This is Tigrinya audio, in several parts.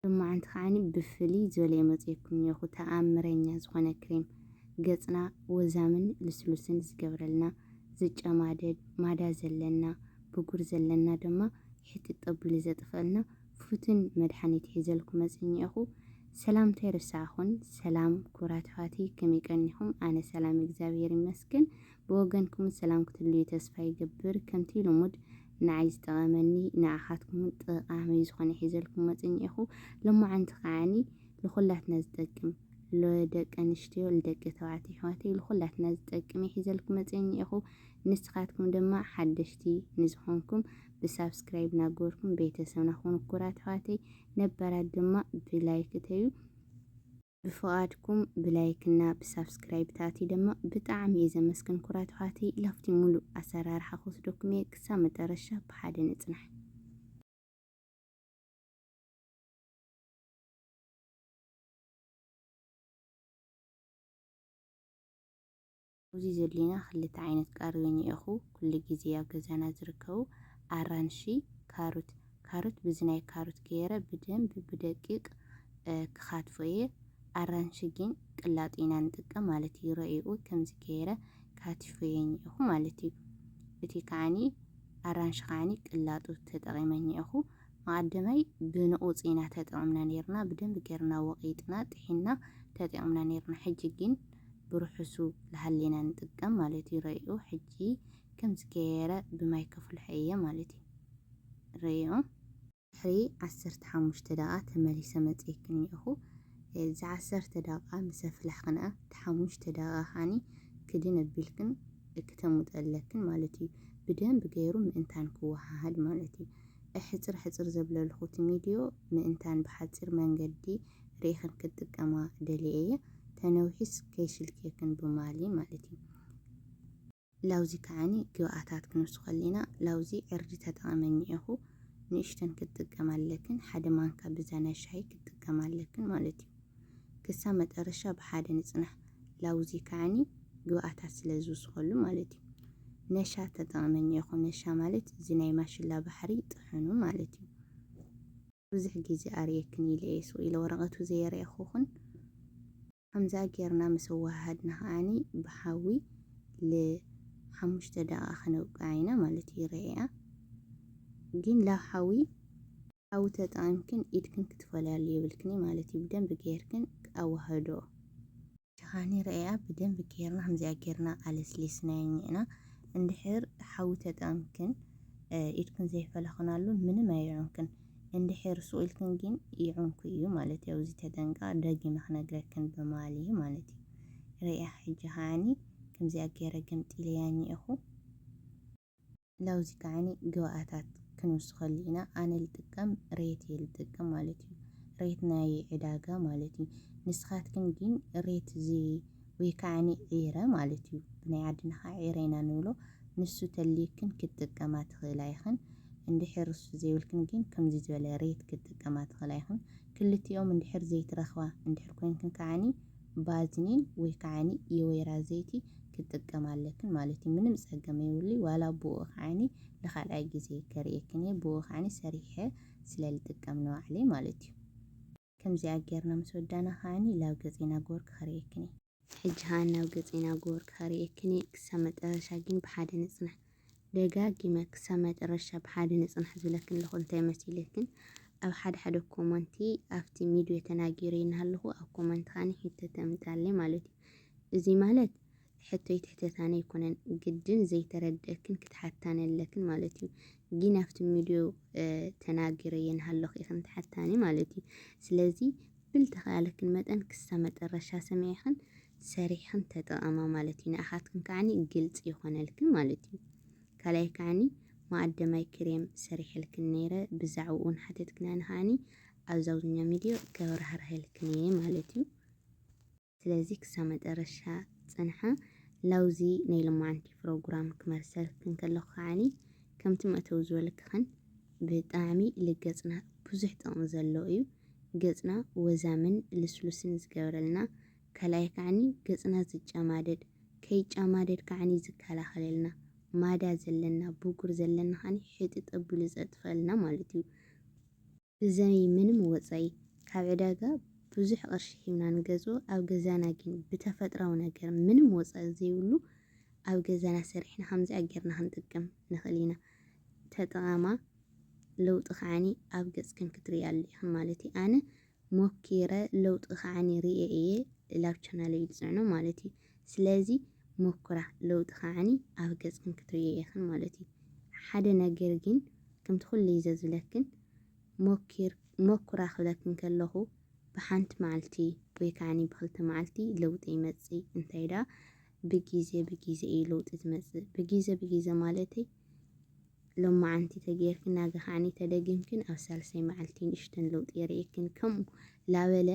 ሎማዓንቲ ከዓኒ ብፍልይ ዝበለ የመፅየኩም እኒኦኹ። ተኣምረኛ ዝኾነ ክሬም፣ ገፅና ወዛምን ልስሉስን ዝገብረልና፣ ዝጨማደድ ማዳ ዘለና፣ ብጉር ዘለና ድማ ሕጥጥ ኣቢሉ ዘጥፈልና ፍቱን መድሓኒት ሒዘልኩም መፅእ እኒኦኹ። ሰላምታ ይረሳዕኹን። ሰላም ክቡራት ኣሕዋተይ፣ ከመይ ቀኒኹም? ኣነ ሰላም እግዚኣብሔር ይመስገን። ብወገንኩም ሰላም ክትህልዩ ተስፋ ይገብር። ከምቲ ልሙድ ንዓይ ዝጠቐመኒ ንዓኻትኩም ጠቓሚ ዝኾነ ሒዘልኩም መፅእ እኒኦኹ። ሎማዓንቲ ከዓኒ ንኹላትና ዝጠቅም፣ ለደቂ ኣንስትዮ፣ ለደቂ ተባዕትዮ ኣሕዋተይ፣ ንኹላትና ዝጠቅም እየ ሒዘልኩም መፅእ እኒኦኹ። ንስኻትኩም ድማ ሓደሽቲ ንዝኾንኩም ብሳብስክራይብ እናገበርኩም ቤተሰብና ኩኑ ክቡራት ኣሕዋተይ፣ ነባራት ድማ ብላይክ እተዩ። ብፍቓድኩም ብላይክ እና ብሳብስክራይብ ተኣትዩ ድማ ብጣዕሚ እየ ዘመስግን ክቡራት ኣሕዋተይ። ላብቲ ሙሉእ ኣሰራርሓ ክወስደኩም እየ። ክሳብ መጠረሻ ብሓደ ንጽናሕ። ኣብዚ ዘሎና ክልተ ዓይነት ቃርዮ እኒኦኹ፣ ኩሉ ግዜ ኣብ ገዛና ዝርከቡ፣ ኣራንሺ፣ ካሮት። ካሮት፣ በዚ ናይ ካሮት ገይረ ብደንቢ ብደቂቕ፣ እ፣ ክኻትፎ እየ። ኣራንሺ ግን ቅላጡ ኢና ንጥቀም ማለት እዩ። ረኢኡ ከምዚ ገይረ ካቲፎ እየ እኒኦኹ ማለት እዩ። እቲ ከዓኒ ኣራንሺ ከዓኒ ቅላጡ ተጠቒመ እኒኦኹ። መቐደማይ ብንቑጽ ኢና ተጠቒምና ነይርና፣ ብደንቢ ገይርና ወቒጥና ጥሒና ተጠቒምና ነይርና። ሕጂ ግን ብርሑሱ ልሃሌና ንጥቀም ማለት እዩ። ረኢኡ ሕጂ ከምዚ ገይረ ብማይ ከፍልሖ እየ ማለት እዩ። ረኢኡ። ድሕሪ ዓሰርተ ሓሙሽተ ደቓ ተመሊሰ መፅኤኪ እኒኦኹ። እዛ ዓሰርተ ደቓ ምስ ኣፍላሕክንኣ፣ እቲ ሓሙሽተ ደቓ ከዓኒ ክድን ኣቢልክን ክተሙጠለክን ማለት እዩ። ብደንቢ ገይሩ ምእንታን ክወሃሃድ ማለት እዩ። ሕፅር ሕፅር ዘብለልኹ እቲ ሚድዮ ምእንታን ብሓፂር መንገዲ ርኢኽን ክትጥቀማ ደልየ እየ። ተነዊሑስ ከይሽልክየክን ብማሊ ማለት እዩ። ላውዚ ከዓኒ ግብኣታት ክንውስኸሉ ኢና። ላውዚ ዕርዲ ተጠቐመ እኒኤኹ። ንእሽተን ክትጥቀማ ኣለክን፣ ሓደ ማንካ ብዛ ናይ ሻሂ ክትጥቀማ ኣለክን ማለት እዩ። ክሳብ መጠረሻ ብሓደ ንጽናሕ። ላውዚ ከዓኒ ግብኣታት ስለ ዝውስኸሉ ማለት እዩ። ነሻ ተጠቐመ እኒኤኹ። ነሻ ማለት እዚ ናይ ማሽላ ባሕሪ ጥሕኑ ማለት እዩ። ብዙሕ ግዜ ኣርእየክን ኢለ እየ ስቕ ኢለ ወረቐቱ ዘየርእየኹኽን። ከምዚኣ ጌርና ምስ ኣወሃሃድና ከዓኒ ብሓዊ ል ሓሙሽተ ደቂቃ ከነብቅዓ ኢና ማለት እዩ። ረኣያ ግን ላብ ሓዊ፣ ሓዊ ተጠቒምክን ኢድክን ክትፈልያሉ የብልክን ማለት እዩ። ብደንቢ ጌርክን ኣወሃድኦ። ሸኻኒ ረኣያ ብደንቢ ጌርና ከምዚኣ ጌርና ኣለስሊስናዮ እኒኤና። እንድሕር ሓዊ ተጠቒምክን፣ እ፣ ኢድክን ዘይፈለኽናሉ ምንም ኣይዕንክን። እንድሕር ስቕ ኢልክን ግን ይዕንኩ እዩ ማለት እዩ። ኣብዚ ተጠንቀቓ፣ ደጊመ ክነግረክን ብማሊ ማለት እዩ። ረኣያ ሕጂ ከዓኒ ከምዚኣ ገይረ ገምጢለያ እኒኤኹ። ላውዚ ከዓኒ ግብኣታት ክንውስኸሉ ኢና። ኣነ ልጥቀም ሬት እየ ልጥቀም ማለት እዩ። ሬት ናይ ዕዳጋ ማለት እዩ። ንስኻትክን ግን ሬት እዚ ወይ ከዓኒ ዒረ ማለት እዩ። ብናይ ዓድና ከዓ ዒረ ኢና ንብሎ። ንሱ ተልዩክን ክትጥቀማ ትኽእላ ኢኽን። እንድሕር እሱ ዘይብልክን ግን ከምዚ ዝበለ ሬት ክትጥቀማ ትኽእላ ኢኽን። ክልቲኦም እንድሕር ዘይትረኽባ እንድሕር ኮይንክን ከዓኒ ባዝሊን ወይ ከዓኒ የወይራ ዘይቲ ክትጥቀማ ኣለክን ማለት እዩ። ምንም ጸገም የብሉ። ዋላ ብኡ ከዓኒ ንኻልኣይ ግዜ ከርእየክን እየ። ብኡ ከዓኒ ሰሪሐ ስለ ልጥቀም ንባዕለይ ማለት እዩ። ከምዚኣ ጌርና ምስ ወዳና ከዓኒ ላብ ገጸይ እናገበርኩ ከርእየክን እየ። ሕጂ ከኣ ናብ ገጸይ እናገበርኩ ከርእየክን እየ። ክሳብ መጠረሻ ግን ብሓደ ንጽናሕ። ደጋጊመ ክሳብ መጠረሻ ብሓደ ንጽናሕ ዝብለክን ኣለኹ። እንታይ መሲለክን? ኣብ ሓደ ሓደ ኮመንቲ ኣብቲ ሚድዮ ተናጊረ እናሃለኹ ኣብ ኮመንቲ ከዓኒ ሕቶ ተምጻለይ ማለት እዩ። እዚ ማለት ሕቶይ ትሕተታኒ ኣይኮነን፣ ግድን ዘይተረድአክን ክትሓታኒ ኣለክን ማለት እዩ። ግን ኣብቲ ሚድዮ፣ እ፣ ተናጊረዮ እናሃለኹ ኢኽን ትሓታኒ ማለት እዩ። ስለዚ ብልተኻለክን መጠን ክሳብ መጠረሻ ሰሚዕኽን ሰሪሕኽን ተጠቐማ ማለት እዩ። ንኣኻትክን ከዓኒ ግልፂ ይኾነልክን ማለት እዩ። ካልኣይ ከዓኒ መኣደማይ ክሬም ሰሪሐልክን ነይረ፣ ብዛዕባኡ እውን ሓተትክናኒ ከዓኒ ኣብ ዛውዝኛ ሚድዮ ከብራህርሀልክን እየ ማለት እዩ። ስለዚ ክሳብ መጠረሻ ጽንሓ። ላውዚ ናይ ሎማዓንቲ ፕሮግራም ክመልሰልክን ከለኹ ከዓኒ ከምቲ መእተዊ ዝበልክኽን ብጣዕሚ ልገጽና ብዙሕ ጥቕሚ ዘለዎ እዩ። ገጽና ወዛምን ልስሉስን ዝገብረልና፣ ካልኣይ ከዓኒ ገጽና ዝጨማደድ፣ ከይጨማደድ ከዓኒ ዝከላኸለልና፣ ማዳ ዘለና፣ ብጉር ዘለና ከዓኒ ሕጥጥ ኣቢሉ ዘጥፈልና ማለት እዩ። ብዘይ ምንም ወጻኢ ኣብ ዕዳጋ ብዙሕ ቅርሺ ሂብና ንገዝኦ፣ ኣብ ገዛና ግን ብተፈጥራዊ ነገር ምንም ወፃኢ ዘይብሉ ኣብ ገዛና ሰሪሕና ከምዚኣ ጌርና ክንጥቀም ንኽእል ኢና። ተጠቐማ፣ ለውጢ ከዓኒ ኣብ ገፅክን ክትርእያሉ ኢኽን ማለት እዩ። ኣነ ሞኪረ ለውጢ ከዓኒ ርእየ እየ ላብ ቻናለይ ዝፅዕኖ ማለት እዩ። ስለዚ ሞክራ፣ ለውጢ ከዓኒ ኣብ ገፅክን ክትርእዮ ኢኽን ማለት እዩ። ሓደ ነገር ግን ከምቲ ኩሉ ዘዝብለክን ሞኪር ሞክራ ክብለክን ከለኹ ብሓንቲ መዓልቲ ወይ ከዓኒ ብክልተ መዓልቲ ለውጢ ይመፅእ። እንታይ ደኣ ብግዜ ብግዜ እዩ ለውጢ ዝመፅእ። ብግዜ ብግዜ ማለተይ ሎማዓንቲ ተገይርክን ናገ ከዓኒ ተደጊምክን ኣብ ሳልሳይ መዓልቲ ንእሽተን ለውጢ የርእየክን ከምኡ ላበለ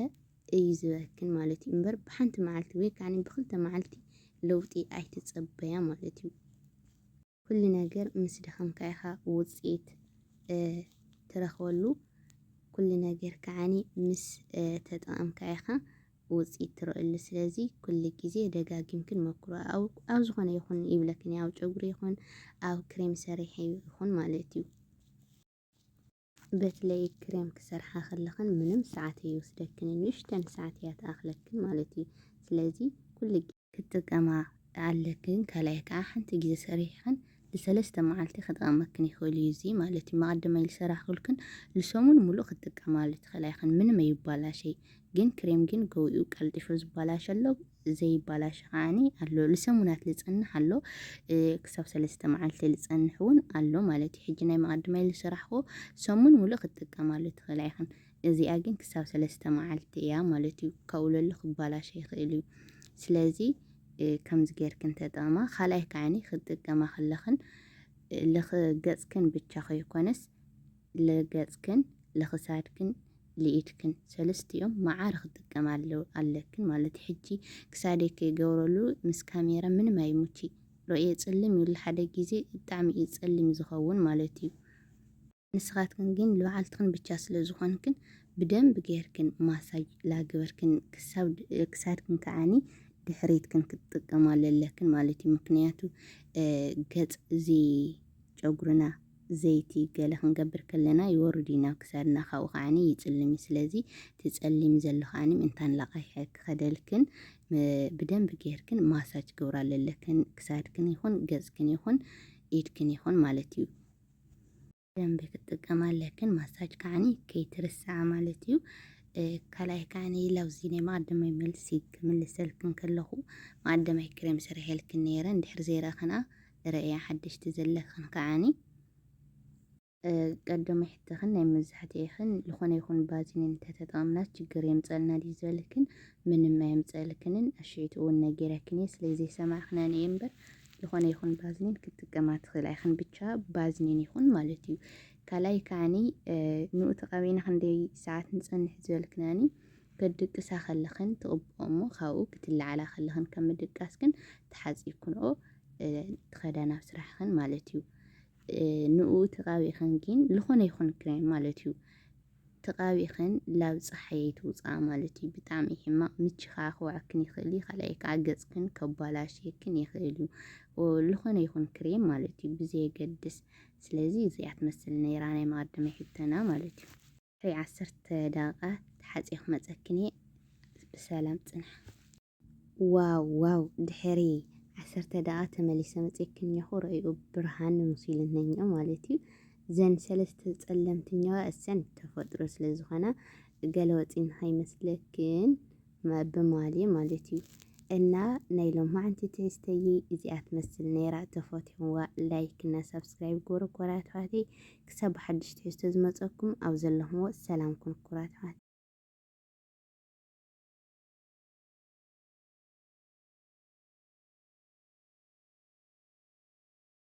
እዩ ዝበክን ማለት እዩ። እምበር ብሓንቲ መዓልቲ ወይ ከዓኒ ብክልተ መዓልቲ ለውጢ ኣይትፀበያ ማለት እዩ። ኩሉ ነገር ምስ ደኸምካ ኢኻ ውፅኢት ትረኽበሉ። ኩሉ ነገር ከዓኒ ምስ ተጠቐምካ ኢኻ ውፅኢት ትረእሉ። ስለዚ ኩሉ ግዜ ደጋጊምክን መክሮ። ኣብ ዝኾነ ይኹን ይብለክን ኣብ ጨጉሪ ይኹን ኣብ ክሬም ሰሪሐ ይኹን ማለት እዩ። በተለይ ክሬም ክሰርሓ ከለኽን ምንም ሰዓት ኣይወስደክን፣ ንእሽተን ሰዓት እያ ትኣኽለክን ማለት እዩ። ስለዚ ኩሉ ክትጥቀማ ኣለክን። ካልኣይ ከዓ ሓንቲ ግዜ ሰሪሕኽን ንሰለስተ መዓልቲ ክጠቕመክን ይኽእል እዩ እዚ ማለት እዩ። መቐደማይ ዝሰራሕኩልክን ንሰሙን ሙሉእ ክትጥቀማሉ ትኽእላ ኢኽን፣ ምንም ኣይባላሸይ። ግን ክሬም ግን ገውኡ ቀልጢፉ ዝባላሸ ኣሎ፣ ዘይባላሸ ከዓኒ ኣሎ። ንሰሙናት ዝጸንሕ ኣሎ፣ ክሳብ ሰለስተ መዓልቲ ዝጸንሕ እውን ኣሎ ማለት እዩ። ሕጂ ናይ መቐደማይ ዝሰራሕኩ ሰሙን ሙሉእ ክትጥቀማሉ ትኽእላ ኢኽን። እዚኣ ግን ክሳብ ሰለስተ መዓልቲ እያ ማለት እዩ። ካብኡ ለሎ ክባላሸ ይኽእል እዩ። ስለዚ ከምዚ ጌርክን ተጠቐማ። ካልኣይ ከዓኒ ክትጥቀማ ከለኽን ልኽ ገጽክን ብቻ ከይኮነስ ልገጽክን ልኽሳድክን ልኢድክን ሰለስቲኦም መዓር ክትጥቀማ ኣለክን ማለት እዩ። ሕጂ ክሳደይ ከይገብረሉ ምስ ካሜራ ምንም ኣይሙች ርእየ ጽልም ይብሉ። ሓደ ግዜ ብጣዕሚ እዩ ጸሊም ዝኸውን ማለት እዩ። ንስኻትክን ግን ልባዕልትኽን ብቻ ስለ ዝኾንክን ብደንብ ጌርክን ማሳጅ ላግበርክን ክሳብ ክሳድክን ከዓኒ ድሕሪትክን ክትጥቀማ ኣለክን ማለት እዩ። ምክንያቱ ገጽ እዚ ጨጉርና ዘይቲ ገለ ክንገብር ከለና ይወርድ እዩ ናብ ክሳድና፣ ካብኡ ከዓኒ ይጽልም እዩ። ስለዚ እቲ ጸሊም ዘሎ ከዓኒ ምእንታን ላቓይ ክኸደልክን ብደንብ ጌርክን ማሳጅ ግብራ ኣለክን ክሳድክን ይኹን ገጽክን ይኹን ኢድክን ይኹን ማለት እዩ። ደንቢ ክትጥቀማ ኣለክን ማሳጅ ከዓኒ ከይትርስዓ ማለት እዩ። ካልኣይ ከዓኒ ላብዚ ናይ መቐደማይ መልሲ ክምልሰልክን ከለኹ መቐደማይ ክሬም ሰሪሐልክን ነይረ፣ እንድሕር ዘይረኸና ረእያ ሓደሽቲ ዘለክን ከዓኒ ቀደማይ ሕተኽን ናይ መብዛሕትኤኽን ዝኾነ ይኹን ባዝሊን እንተተጠቐምና ችግር የምፀልና ድዩ ዝበልክን ምንም ኣየምፀልክንን ኣሽዒቱ እውን ነጊረክን እየ ስለ ዘይሰማዕክናን እየ እምበር ዝኾነ ይኹን ባዝሊን ክትጥቀማ ትኽእላ ኢኽን። ብቻ ባዝሊን ይኹን ማለት እዩ። ካልኣይ ከዓኒ ንኡ ተቐቢእና ክንደይ ሰዓት ንፀንሕ ዝበልክናኒ ክትድቅሳ ከለኽን ትቕብኦ እሞ ካብኡ ክትለዓላ ከለኽን ከም ምድቃስክን ተሓፂብክንኦ ትኸዳ ናብ ስራሕኽን ማለት እዩ። ንኡ ተቐቢእኽን ግን ዝኾነ ይኹን ክሬም ማለት እዩ ተቐቢእኽን ላብ ፀሓይ ኣይትውፅኣ ማለት እዩ። ብጣዕሚ ሕማቕ ምቺ ከዓ ክወዐክን ይኽእል እዩ። ካልኣይ ከዓ ገፅክን ከባላሽየክን ይኽእል እዩ። ዝኾነ ይኹን ክሬም ማለት እዩ ብዘየገድስ። ስለዚ እዚኣ ትመስል ነይራ ናይ መቐደመ ሕቶና ማለት እዩ። ድሕሪ ዓሰርተ ደቂቃ ተሓፂኹ መፀክን እየ። ብሰላም ፅንሓ። ዋው ዋው፣ ድሕሪ ዓሰርተ ደቂቃ ተመሊሰ መፅክን እኒኹ። ረእዩ ብርሃን ሙሲልነኛ ማለት እዩ። ዘን ሰለስተ ፀለምትኛዋ እሰን ተፈጥሮ ስለ ዝኾና ገለ ወፂን ንኸይመስለክን ብማልየ ማለት እዩ። እና ናይ ሎማዓንቲ ትሕዝተይ እዚኣ ትመስል ነይራ። ተፈቲሕዋ ላይክ እና ሳብስክራይብ ግበሩ ክቡራት ኣሕዋተይ። ክሳብ ብሓድሽ ትሕዝቶ ዝመፀኩም ኣብ ዘለኹምዎ ሰላም ኩኑ ክቡራት ኣሕዋተይ።